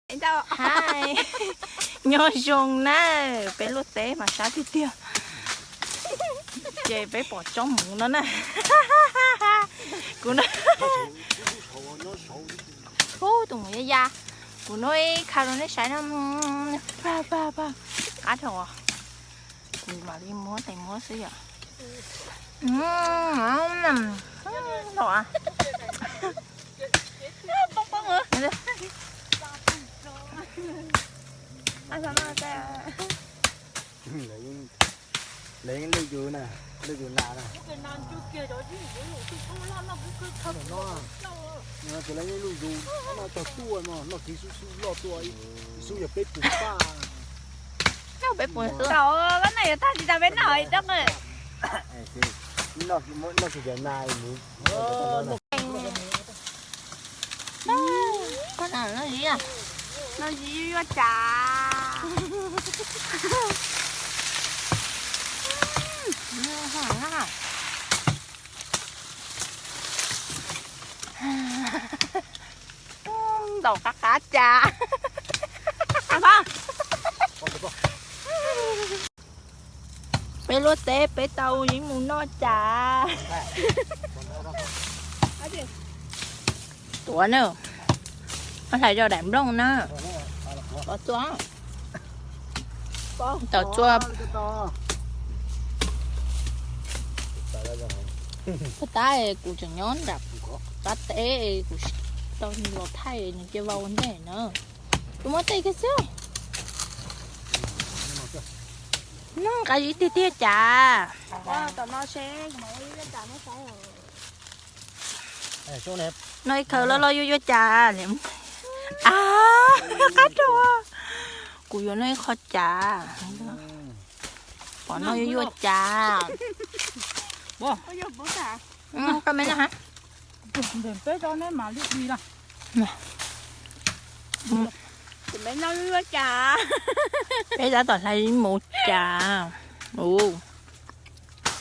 Hi, nyob zoo na, peb luaj teb mas sab tiag tiag. Ces peb pom tsob hmoov no na. Kuv no, ub, tus hmoov ya ya. Kuv no ib kha rau nej saib no. Pag pag pag, qab dhau. Kuv mam li muab tes muab xwb yom. Los, lawv yeej lwj yus na, lwj yus nas na. Tus lawv yeej lwj yus noj tog tuaj no, noj kiv xub xub loj tuaj, ib xub yog peb puas paj. Peb puas xub. Koj na yuav tag tsis tas peb noj ib tog. Noj kiv cov nas mus. Koj na, noj zib, noj zib yuav cas. Ntaus qab qab cas. Peb luaj teb peb tau yeej mus noj cas. Tuav na, hlais zog daim nplooj na. Tom txua. Tab kuv tseem nyob nram qab teb, kuv tau los thaij nws cia vau ua ntej na. Kuv muab tej kiag xwb. Noj qab zib tiag tiag cas. No ib khaws loj loj yuav yuav cas. A, qab rau. Kuv yuav noj ib qho cas. Pom no yuav yuav cas. Koj me noj ha. Peb tab tom hlais mus cas. Ua,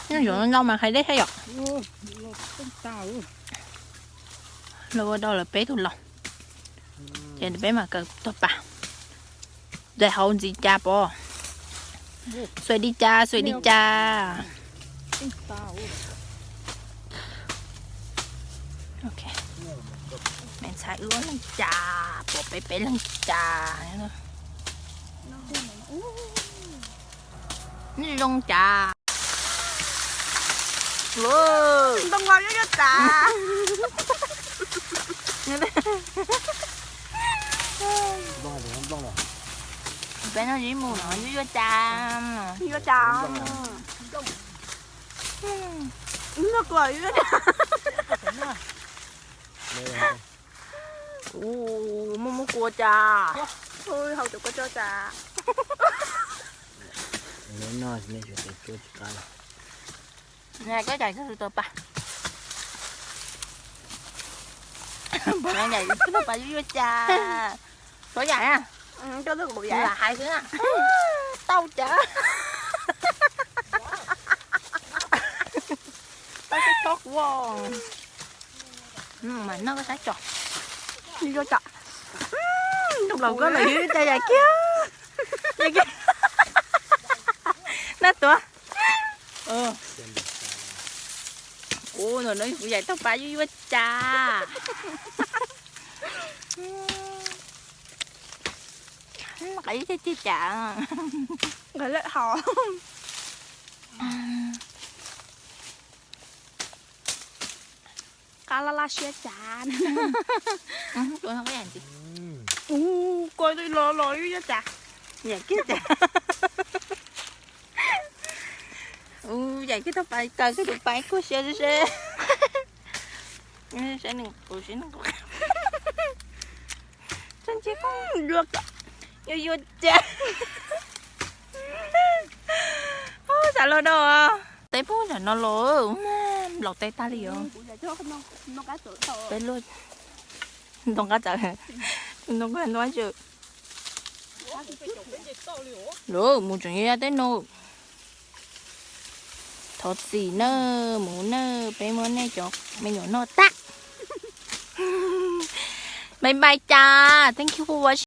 nyob zoo no mas hais deb thiab yom. Lawv ua dau lawv peb tug los, ces peb mam kaw tog pas. Dais hauv ntxiv cas pom. Xuaim di cas, xuaim di cas. Me ntxhais wb ua neej cas, pom peb peb leeg cas. Zoo cas. Ntoo los yuav yuav tas. Peb no zib mus no yuav yuav cas. Yuav cas. Noj kuv yuav cas. Ua, muaj muaj kua cas. Haus cov kua tso cas. Koj cas tsis tau pas. Pom no yam tsis tau pas yuav yuav cas. Txhob yam na. Hais xwb na. Tau cas. Tau tsob tsob kuv. Mas noj koj saib tso. Yuav tso. Nroo laus koj lawm yuav cas yam kiag. Yam kiag. Noj tuav. Ua, no kuv yam tau pas yuav yuav cas. Nqa ib teg teg cas. Nqa lawm haus. Qab laj laj siab cas. Ua, kua los los yuav yuav cas. Yam kiag cas. Ua, yam kiag tau pas kaw kiag tus pas kuj siab seb. Seb nws qus seb nws qus. Yuav yuav cas. Xav los dau. Teb puag nram no los, nplaum teb tag li os. Peb luaj ntoo qab txawv, ntoo qab txawv. Lawv mus tseem ya teb no. Thov txim nawb, mus nawb, peb muab nej cov me nyuam noj tag. Bye bye cas, thank you for watching.